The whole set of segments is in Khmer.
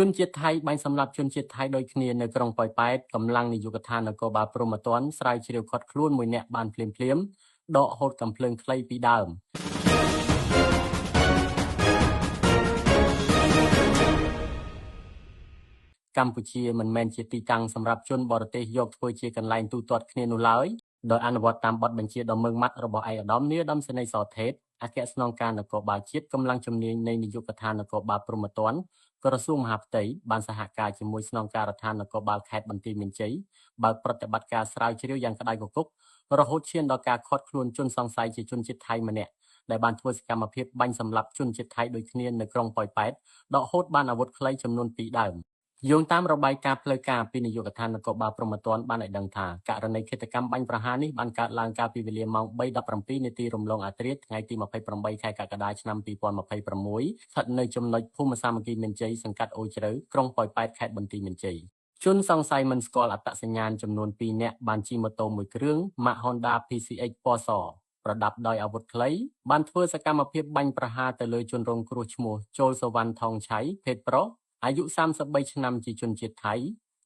ជនជាតិថៃបាញ់សម្លាប់ជនជាតិថៃដូចគ្នានៅក្រុងប៉ោយប៉ែតកម្លាំងនាយកដ្ឋាននគរបាលព្រហ្មទណ្ឌស្រាវជ្រាវឃាត់ខ្លួនមួយនាក់បានភ្លាមៗដកហូតកាំភ្លើងខ្លីពីរដើមកម្ពុជាមិនមែនជាទីតាំងសម្រាប់ជនបរទេសយកធ្វើជាកន្លែងទូទាត់គ្នានោះឡើយដោយអនុវត្តតាមបទបញ្ជាដ៏ម៉ឺងម៉ាត់របស់ឯកឧត្តមនាយឧត្តមសេនីយ៍សថេតអគ្គស្នងការនគរបាលជាតិកម្លាំងជំនាញនៃនាយកដ្ឋាននគរបាលព្រហ្មទណ្ឌក្រសួងមហាផ្ទៃបានសហការជាមួយស្នងការដ្ឋាននគរបាលខេត្តបន្ទាយមានជ័យបើកប្រតិបត្តិការស្រាវជ្រាវយ៉ាងក្តៅគគុករហូតឈានដល់ការឃាត់ខ្លួនជនសង្ស័យជាជនជាតិថៃម្នាក់ដែលបានធ្វើសកម្មភាពបាញ់សម្លាប់ជនជាតិថៃដូចគ្នានៅក្រុងប៉ោយប៉ែតដកហូតបានអាវុធខ្លីចំនួន2ដើមយោងតាមរបាយការណ៍ផ្លូវការពីនាយកដ្ឋាននគរបាលព្រហ្មទណ្ឌបានឲ្យដឹងថាករណីឃាតកម្មបាញ់ប្រហារនេះបានកើតឡើងកាលពីវេលាម៉ោង3:17នាទីរំលងអាធ្រាត្រថ្ងៃទី28ខែកក្កដាឆ្នាំ2026ស្ថិតនៅចំណុចភូមិសាមគ្គីមានជ័យសង្កាត់អូជ្រៅក្រុងប៉ោយប៉ែតខេត្តបន្ទាយមានជ័យជនសង្ស័យមិនស្គាល់អត្តសញ្ញាណចំនួន2នាក់បានជិះម៉ូតូមួយគ្រឿងម៉ាក Honda PCX ពណ៌សប្រដាប់ដោយអាវុធខ្លីបានធ្វើសកម្មភាពបាញ់ប្រហារទៅលើជនរងគ្រោះឈ្មោះចូលសវណ្ណថងឆៃភេទប្រុសអាយុ33ឆ្នាំជាជនជាតិថៃ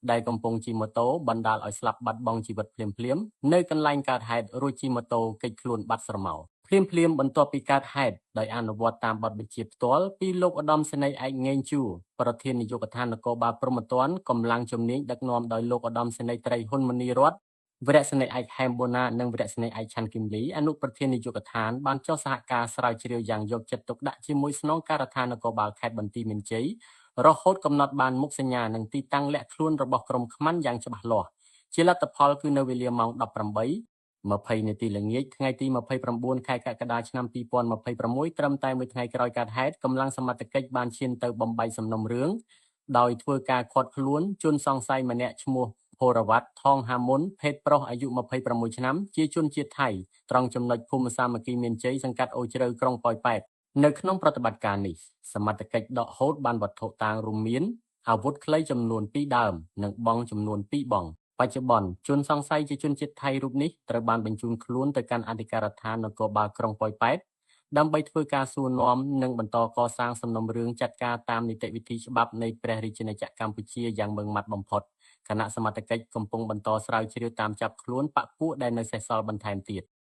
ដែលកំពុងជិះម៉ូតូបណ្ដាលឲ្យស្លាប់បាត់បង់ជីវិតភ្លាមៗនៅកន្លែងកើតហេតុរួចជិះម៉ូតូគេចខ្លួនបាត់ស្រមោលភ្លាមៗបន្ទាប់ពីកើតហេតុដោយអនុវត្តតាមបទបញ្ជាផ្ទាល់ពីលោកឧត្តមសេនីយ៍ឯកងេងជួប្រធាននាយកដ្ឋាននគរបាលព្រហ្មទណ្ឌកម្លាំងជំនាញដឹកនាំដោយលោកឧត្តមសេនីយ៍ត្រីហ៊ុនមនីរតន៍វរសេនីយ៍ឯកហែមបូណានិងវរសេនីយ៍ឯកឆាន់គឹមលីអនុប្រធាននាយកដ្ឋានបានចុះសហការស្រាវជ្រាវយ៉ាងយកចិត្តទុកដាក់ជាមួយស្នងការដ្ឋាននគរបាលខេត្តបន្ទាយមានជ័យរហូតកំណត់បានមុខសញ្ញានិងទីតាំងលាក់ខ្លួនរបស់ក្រុមខ្មាន់យ៉ាងច្បាស់លាស់ជាលទ្ធផលគឺនៅវេលាម៉ោង18:20នាទីល្ងាចថ្ងៃទី29ខែកក្កដាឆ្នាំ2026ត្រឹមតែមួយថ្ងៃក្រោយកើតហេតុកម្លាំងសមត្ថកិច្ចបានឈានទៅបំបែកសំណុំរឿងដោយធ្វើការឃាត់ខ្លួនជនសង្ស័យម្នាក់ឈ្មោះហូរវ៉ាត់ថងហាមុនភេទប្រុសអាយុ26ឆ្នាំជាជនជាតិថៃត្រង់ចំណុចភូមិសាមគ្គីមានជ័យសង្កាត់អូជ្រៅក្រុងប៉ោយប៉ែតនៅក្នុងប្រតិបត្តិការនេះសមត្ថកិច្ចដកហូតបានវត្ថុតាងរួមមានអាវុធខ្លីចំនួន2ដើមនិងបង់ចំនួន2បង់បច្ចុប្បន្នជនសង្ស័យជាជនជាតិថៃរូបនេះត្រូវបានបញ្ជូនខ្លួនទៅកាន់អធិការដ្ឋាននគរបាលក្រុងប៉ោយប៉ែតដើម្បីធ្វើការសួរនាំនិងបន្តកសាងសំណុំរឿងចាត់ការតាមនីតិវិធីច្បាប់នៃព្រះរាជាណាចក្រកម្ពុជាយ៉ាងម៉ឺងម៉ាត់បំផុតគណៈសមត្ថកិច្ចកំពុងបន្តស្រាវជ្រាវតាមចាប់ខ្លួនបក្សពួកដែលនៅសេសសល់បន្ថែមទៀត។